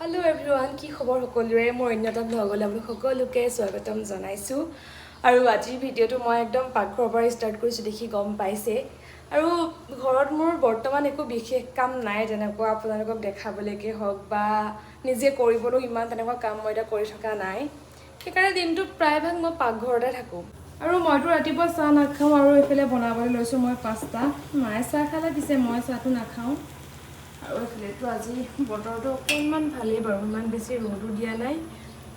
Hello' everyone, কি খবৰ সকলোৰে? মোৰ অন্য এটা ভ্লগলৈ আপোনালোক সকলোকে স্বাগতম জনাইছোঁ। আৰু আজিৰ ভিডিঅ'টো মই একদম পাকঘৰৰ পৰা ষ্টাৰ্ট কৰিছোঁ, দেখি গম পাইছে। আৰু ঘৰত মোৰ বৰ্তমান একো বিশেষ কাম নাই তেনেকুৱা, আপোনালোকক দেখাবলৈকে হওক বা নিজে কৰিবলৈও ইমান তেনেকুৱা কাম মই এতিয়া কৰি থকা নাই। সেইকাৰণে দিনটো প্ৰায়ভাগ মই পাকঘৰতে থাকোঁ। আৰু মইতো ৰাতিপুৱা চাহ নাখাওঁ, আৰু এইফালে বনাবলৈ লৈছোঁ মই পাস্তা। মায়ে চাহ খালে, পিছে মই চাহটো নাখাওঁ। আৰু এইফালেতো আজি বতৰটো অকণমান ভালেই বাৰু, ইমান বেছি ৰ'দো দিয়া নাই,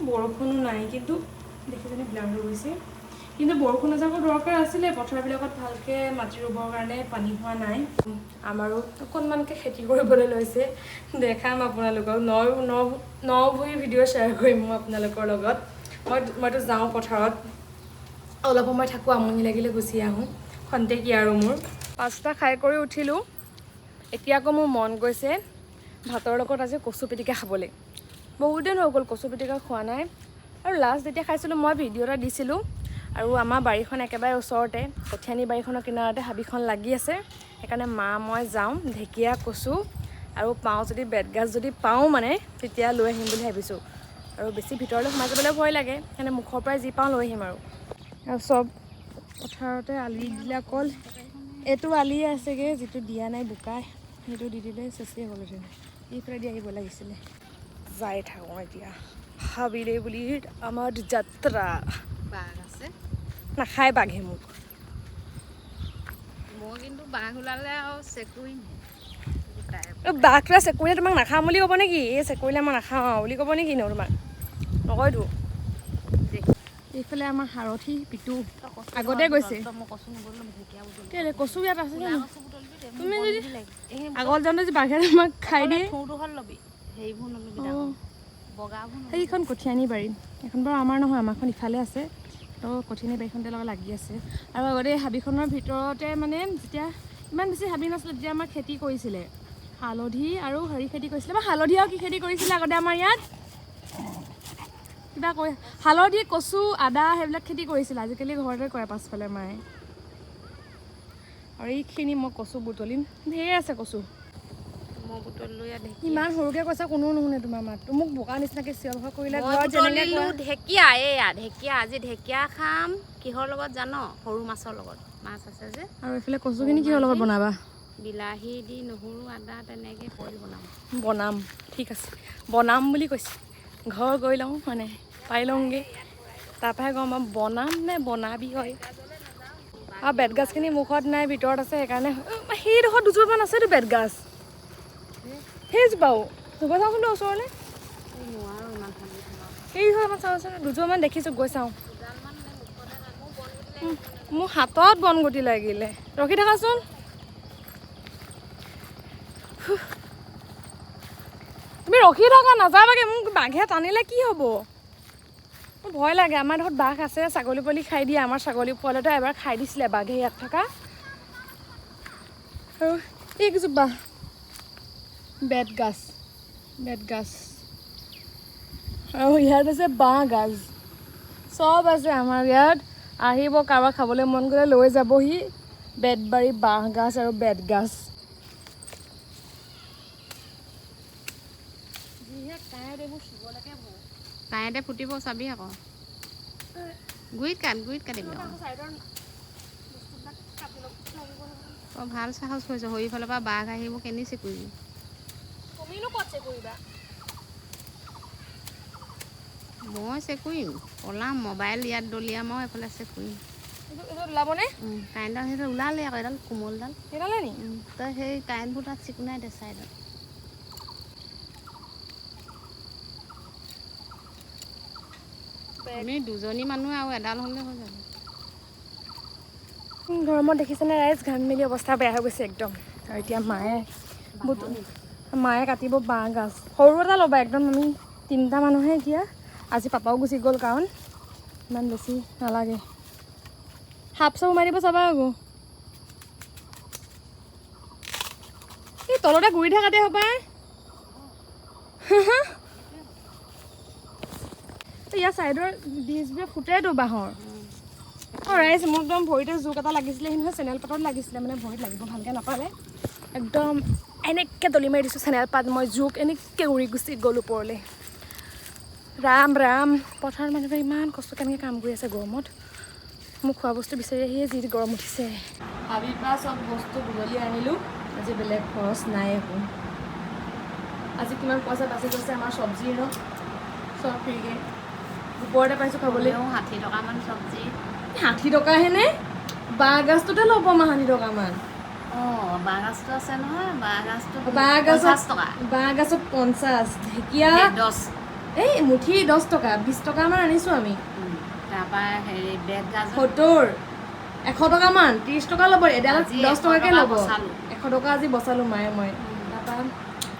বৰষুণো নাই। কিন্তু দেখিছেনে ব্লাৰ হৈ গৈছে। কিন্তু বৰষুণ এজাকো দৰকাৰ আছিলে, পথাৰবিলাকত ভালকৈ মাটি ৰুবৰ কাৰণে পানী হোৱা নাই। আমাৰো অকণমানকৈ খেতি কৰিবলৈ লৈছে, দেখাম আপোনালোকক। ন ন ন ভূঁই ভিডিঅ' শ্বেয়াৰ কৰিম মই আপোনালোকৰ লগত। মইতো যাওঁ পথাৰত, অলপ সময় থাকোঁ, আমনি লাগিলে গুচি আহোঁ, খন্তেকীয়া। আৰু মোৰ পাস্তা খাই কৰি উঠিলোঁ। এতিয়া আকৌ মোৰ মন গৈছে ভাতৰ লগত আজি কচু পিটিকা খাবলৈ। বহুত দিন হৈ গ'ল কচু পিটিকা খোৱা নাই। আৰু লাষ্ট যেতিয়া খাইছিলোঁ, মই ভিডিঅ' এটা দিছিলোঁ। আৰু আমাৰ বাৰীখন একেবাৰে ওচৰতে, কঠীয়ানি বাৰীখনৰ কিনাৰতে হাবিখন লাগি আছে। সেইকাৰণে মা মই যাওঁ, ঢেকীয়া, কচু আৰু পাওঁ যদি বেতগাজ যদি পাওঁ মানে তেতিয়া লৈ আহিম বুলি ভাবিছোঁ। আৰু বেছি ভিতৰলৈ সোমাই যাবলৈ ভয় লাগে, সেইকাৰণে মুখৰ পৰাই যি পাওঁ লৈ আহিম। আৰু চব পথাৰতে আলি দিলে, অকল এইটো আলিয়ে আছেগৈ যিটো দিয়া নাই বোকাই। সেইটো দি দিলে চেচেই হ'লহেঁতেন। এইফালে দি আহিব লাগিছিলে। যাই থাকোঁ এতিয়া হাবিলে বুলি আমাৰ যাত্ৰা। বাঘ আছে। নাখায় বাঘে মোক। মই কিন্তু বাঘ ওলালে আৰু চেকুৰিমহে গোটাই। এই বাঘটোৱে চেকুৰিলে তোমাক নাখাম বুলি ক'ব নেকি? এই চেকুৰিলে মই নাখাওঁ বুলি ক'ব নেকি? ন তোমাক নকয়তো। এইফালে আমাৰ সাৰথি পিতু আগতে গৈছে। মই কচু নুবুটলো, ঢেকীয়া বুটলিম। কেলে, কচু ইয়াত আছে জানো? কচু বুটলিবি দে। তুমি যদি আগত যাওঁতে যদি বাঘে তোমাক খাই দিয়ে? থোৰটো হ'ল ল'বি, হেৰিবোৰ নল'বি, ডাঙৰ বগাবোৰ নল'বি। সেইখন কঠীয়ানি বাৰী। এখন বাৰু আমাৰ নহয়, আমাৰখন ইফালে আছে। তো কঠীয়ানি বাৰীখনতে লগত লাগি আছে। আৰু আগতে এই হাবিখনৰ ভিতৰতে, মানে যেতিয়া ইমান বেছি হাবি নাছিলে, তেতিয়া আমাৰ খেতি কৰিছিলে, হালধি আৰু হেৰি খেতি কৰিছিলে বা হালধি আৰু কি খেতি কৰিছিলে আগতে আমাৰ ইয়াত, কিবা কৈ হালধি, কচু, আদা সেইবিলাক খেতি কৰিছিলে। আজিকালি ঘৰতে কৰে পাছফালে মায়ে। আৰু এইখিনি মই কচু বুটলিম, ঢেৰ আছে কচু। মই বুটলিলো ইয়াত ঢেকীয়া। ইমান সৰুকৈ কৈছা, কোনো নুশুনে তোমাৰ মাতটো। মোক বোকা নিচিনাকৈ চিঞৰ বাখৰ কৰিলে মই ঘৰত যেনেকৈ বুটলিলো কোৱা। ঢেকীয়া, এইয়া ঢেকীয়া। আজি ঢেকীয়া খাম কিহৰ লগত জান? সৰু মাছৰ লগত, মাছ আছে যে। আৰু এইফালে কচুখিনি কিহৰ লগত বনাবা? বিলাহী দি, নহৰু, আদা তেনেকৈ বইল বনাম। বনাম, ঠিক আছে, বনাম বুলি কৈছে। ঘৰ গৈ লওঁ, মানে পাই লওঁগৈ, তাৰপৰাহে গম পাম বনাম নে বনাবি হয়। আৰু বেতগাজখিনি মুখত নাই, ভিতৰত আছে, সেইকাৰণে সেইডোখৰত দুজোপামান আছেতো বেতগাজ, সেইজোপাও গৈ চাওঁচোন তই ওচৰলৈ। এই নোৱাৰো ইমান হাবি সোমাব। সেইজোপামান চাওঁচোন, দুজোপামান দেখিছোঁ, গৈ চাওঁ। দুডালমান নে মুখতে নাই, মোৰ বনগুটি লাগিছে। মোৰ হাতত বনগুটি লাগিলে, ৰখি থাকাচোন। তুমি ৰখি থাকা, নাযাবাগে। মোক বাঘে টানিলে কি হ'ব? মোৰ ভয় লাগে। আমাৰ ঘৰত বাঘ আছে, ছাগলী পোৱালি খাই দিয়ে। আমাৰ ছাগলী পোৱালি এটা এবাৰ খাই দিছিলে বাঘে ইয়াত থকা। আৰু এইকেইজোপা বেতগাজ, বেতগাজ। আৰু ইয়াত আছে বাঁহ গাজ, চব আছে আমাৰ ইয়াত। আহিব, কাৰোবাৰ খাবলৈ মন গ'লে লৈ যাবহি। বেতবাৰী বাঁহ গাজ আৰু বেতগাজ। যিহে কাঁইট এইবোৰ চুবলৈকে ভয়। কাঁইটে ফুটিব, চাবি আকৌ। গুৰিত কাট, গুৰিত কাটিবি আকৌ। চাইডৰ বস্তুবিলাক কাটি ল'ব লাগিব নহয়। তই ভাল সাহস কৰিছ। সেইফালৰ পৰা বাঘ আহিব, কেনি চেকুৰিবি? তুমিনো ক'ত চেকুৰিবা? মই চেকুৰিম, পলাম। মোবাইল ইয়াত দলিয়াম আৰু এইফালে চেকুৰিম। এইটো ওলাবনে? কাৰেণ্টডাল সেইটো ওলালে আকৌ, এডাল কোমলডাল। সেইডালে নি? তই সেই কাৰেণ্টবোৰ তাত চিকুনাই দে চাইডত। আমি দুজনী মানুহ আৰু এডাল হ'লে হৈ যাব। গৰমত দেখিছেনে ৰাইজ, ঘামি মেলি অৱস্থা বেয়া হৈ গৈছে একদম। আৰু এতিয়া মায়ে কাটিব বাঁহ গাজ। সৰু এটা ল'বা একদম, আমি তিনিটা মানুহে এতিয়া। আজি পাপাও গুচি গ'ল, কাৰণ ইমান বেছি নালাগে। সাপ চাপ সোমাই দিব, চাবা আকৌ। এই তলতে গুৰি থাকাতে হ'পাই। ইয়াৰ ছাইডৰ বীজবোৰ ফুটেতো বাঁহৰ। অঁ ৰাইজ, মোৰ একদম ভৰিতে জোক এটা লাগিছিলে সেই নহয়, চেনেল পাতত লাগিছিলে, মানে ভৰিত লাগিব ভালকৈ নাপালে একদম। এনেকৈ দলি মাৰি দিছোঁ চেনেল পাত, মই জোক এনেকৈ উৰি গুচি গ'ল ওপৰলৈ। ৰাম ৰাম, পথাৰত মানুহবোৰে ইমান কষ্ট কেনেকৈ কাম কৰি আছে গৰমত। মোক খোৱা বস্তু বিচাৰি আহিয়ে যি গৰম উঠিছে। হাবিৰ পৰা চব বস্তু বুটলি আনিলোঁ, আজি বেলেগ খৰচ নাই একো। আজি কিমান পইচা বাচি গৈছে আমাৰ চব্জিৰ ন, চব ফ্ৰীকৈ দুপৰতে পাইছোঁ খাবলৈ। 60 টকামান চব্জি। 60 টকাহেনে? বাঁহ গাজটোতে ল'ব আমাৰ 60 টকামান। অঁ, বাঁহ গাজটো আছে নহয়, বাঁহ গাজটো বাঁহ গাজত 50 টকা। বাঁহ গাজত 50, ঢেকীয়া 10, এই মুঠি 10 টকা, 20 টকামান আনিছোঁ আমি। তাৰপৰা হেৰি বেত গাজ 70, 100 টকামান, 30 টকা ল'ব, এডালত আজি 10 100 টকাকৈ টকা ল'ব। বচালোঁ। 100 টকা আজি বচালোঁ মায়ে মই। তাৰপৰা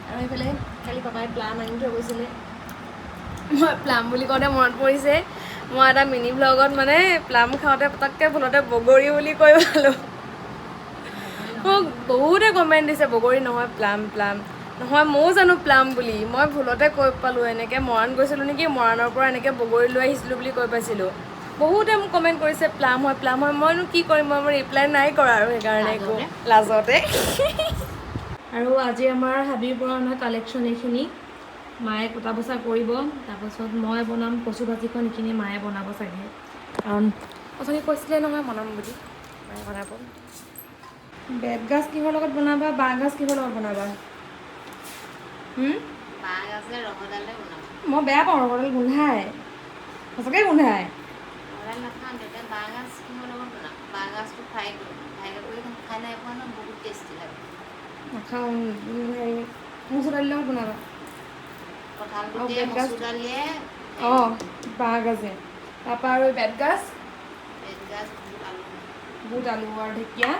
আৰু এইফালে কালি পাপাই প্লাম আনি থৈ গৈছিলে। মই প্লাম বুলি কওঁতে মনত পৰিছে, মই এটা মিনি ব্লগত মানে প্লাম খাওঁতে পটককৈ ভুলতে বগৰী বুলি কৈ পালোঁ। মোক বহুতে কমেণ্ট দিছে বগৰী নহয় প্লাম, প্লাম নহয়, ময়ো জানো প্লাম বুলি, মই ভুলতে কৈ পালোঁ। এনেকৈ মৰাণ গৈছিলোঁ নেকি, মৰাণৰ পৰা এনেকৈ বগৰী লৈ আহিছিলোঁ বুলি কৈ পাইছিলোঁ। বহুতে মোক কমেণ্ট কৰিছে প্লাম হয়, প্লাম হয়। মইনো কি কৰিম, মই ৰিপ্লাই নাই কৰা আৰু সেইকাৰণে একো লাজতে। আৰু আজি আমাৰ হাবিৰ পৰা অনা কালেকশ্যন এইখিনি মায়ে কুটা বচা কৰিব, তাৰপাছত মই বনাম কচু ভাজিখন, এইখিনি মায়ে বনাব চাগে, কাৰণ অথনি কৈছিলে নহয় বনাম বুলি, মায়ে বনাব। বেতগাজ কিহৰ লগত বনাবা, বাঁহগাজ কিহৰ লগত বনাবা? বাঁহগাজে ৰহৰ দাইলে বনাম। মই বেয়া পাওঁ, ৰহৰ দাইল গোন্ধায়, সঁচাকৈ গোন্ধায়। ৰহৰ দাইল নাখাওঁ তেতিয়া। বাঁহগাজ কিহৰ লগত বনাম? বাঁহগাজটো ফ্ৰাই কৰিম, ফ্ৰাই কৰি খাই নাই পোৱা ন, বহুত টেষ্টি লাগে। নাখাওঁ। হেৰি মচুৰ দালিৰ লগত বনাবা। কঁঠাল আৰু গুটিয়ে বেতগাজ মচুৰ দালিয়ে। অঁ, বাঁহগাজে। তাৰপৰা আৰু বেতগাজ, বেতগাজ বুট আলু, বুট আলু আৰু ঢেকীয়া,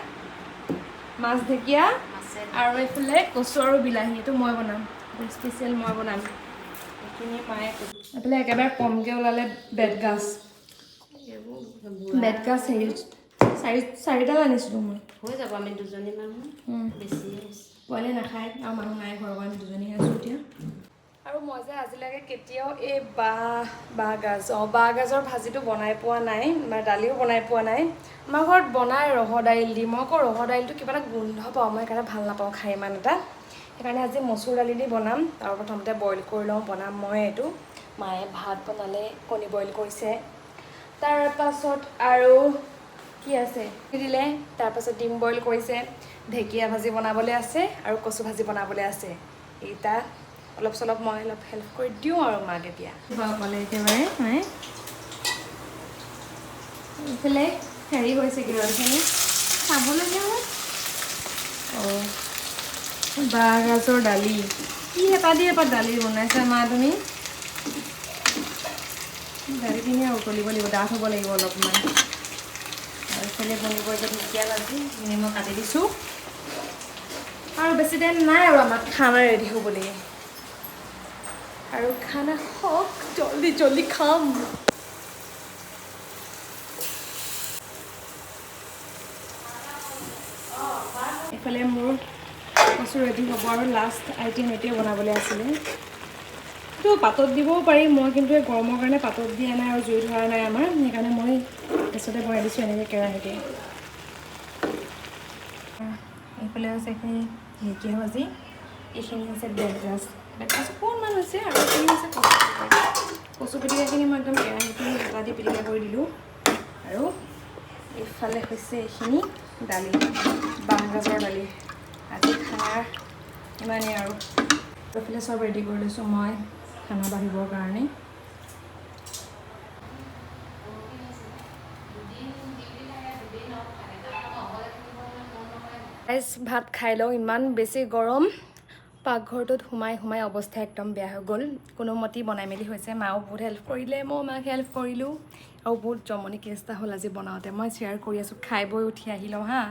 মাছ ঢেকীয়া, মাছে আৰু এইফালে কচু আৰু বিলাহী, এইটো মই বনাম, স্পেচিয়েল মই বনাম। এইখিনি মায়ে। এইফালে একেবাৰে কমকৈ ওলালে বেতগাজ। বেতগাজ হেৰি চাৰিডাল আনিছিলোঁ মই। হৈ যাব, আমি দুজনী মানুহ, বেছি হৈছে। পোৱালিয়ে নাখায় আৰু মানুহ নাই ঘৰৰ, আমি দুজনীহে আছোঁ এতিয়া। আৰু মই যে আজিলৈকে কেতিয়াও এই বাঁহগাজ, অঁ বাঁহগাজৰ ভাজিটো বনাই পোৱা নাই, মানে দালিও বনাই পোৱা নাই। আমাৰ ঘৰত বনায় ৰহৰ দাইল দি, মই আকৌ ৰহৰ দাইলটো কিবা এটা গোন্ধ পাওঁ, মই সেইকাৰণে ভাল নাপাওঁ খাই ইমান এটা। সেইকাৰণে আজি মচুৰ দালি দি বনাম। আৰু প্ৰথমতে বইল কৰি লওঁ, বনাম মই এইটো। মায়ে ভাত বনালে, কণী বইল কৰিছে। তাৰপাছত আৰু কি আছে দিলে, তাৰপাছত ডিম বইল কৰিছে, ঢেকীয়া ভাজি বনাবলৈ আছে আৰু কচু ভাজি বনাবলৈ আছে। এইকেইটা অলপ চলপ মই অলপ হেল্প কৰি দিওঁ আৰু মাক এতিয়া। পালে একেবাৰে মায়ে এইফালে হেৰি হৈছেগৈ আৰু এইখিনি চাবলগীয়া হয়। অঁ, বাঁহগাজৰ দালি কি হেঁপাহ দি এপাত দালি বনাইছা মা তুমি? দালিখিনি উতলিব লাগিব, ডাঠ হ'ব লাগিব অলপমান। আৰু এইফালে বনিব এতিয়া ঢেকীয়া ভাজি, সেইখিনি মই কাটি দিছোঁ। আৰু বেছি টাইম নাই আৰু আমাক খানা ৰেডি হ'বলৈ। আৰু খানা হওক, জল্দি জল্দি খাম। এইফালে মোৰ কচু ৰেডি হ'ব আৰু লাষ্ট আইটেম এইটোৱে বনাবলৈ আছিলে। এইটো পাতত দিবও পাৰি, মই কিন্তু এই গৰমৰ কাৰণে পাতত দিয়া নাই আৰু জুই ধৰা নাই আমাৰ, সেইকাৰণে মই গেছতে বনাই দিছোঁ এনেকৈ কেৰাহীতে। এইফালে হৈছে এইখিনি ঢেকীয়া ভাজি, এইখিনি হৈছে বেতগাজ। বেতগাজ অকণমান হৈছে আৰু এইখিনি হৈছে কচু পিটিকা। কচু পিটিকাখিনি মই একদম কেৰাহীতে হেতা দি পিটিকা কৰি দিলোঁ। আৰু এইফালে হৈছে এইখিনি দালি, বাঁহগাজৰ দালি। আজি খানাৰ ইমানেই আৰু। এইফালে চব ৰেডি কৰি লৈছোঁ মই খানা বাঢ়িবৰ কাৰণে। গাইজ ভাত খাই লওঁ, ইমান বেছি গৰম, পাকঘৰটোত সোমাই সোমাই অৱস্থা একদম বেয়া হৈ গ'ল। কোনোমতে বনাই মেলি হৈছে, মাও বহুত হেল্প কৰিলে, ময়ো মাক হেল্প কৰিলোঁ। আৰু বহুত জমনি কেছ এটা হ'ল আজি বনাওঁতে, মই শ্বেয়াৰ কৰি আছোঁ। খাই বৈ উঠি আহি লওঁ হা।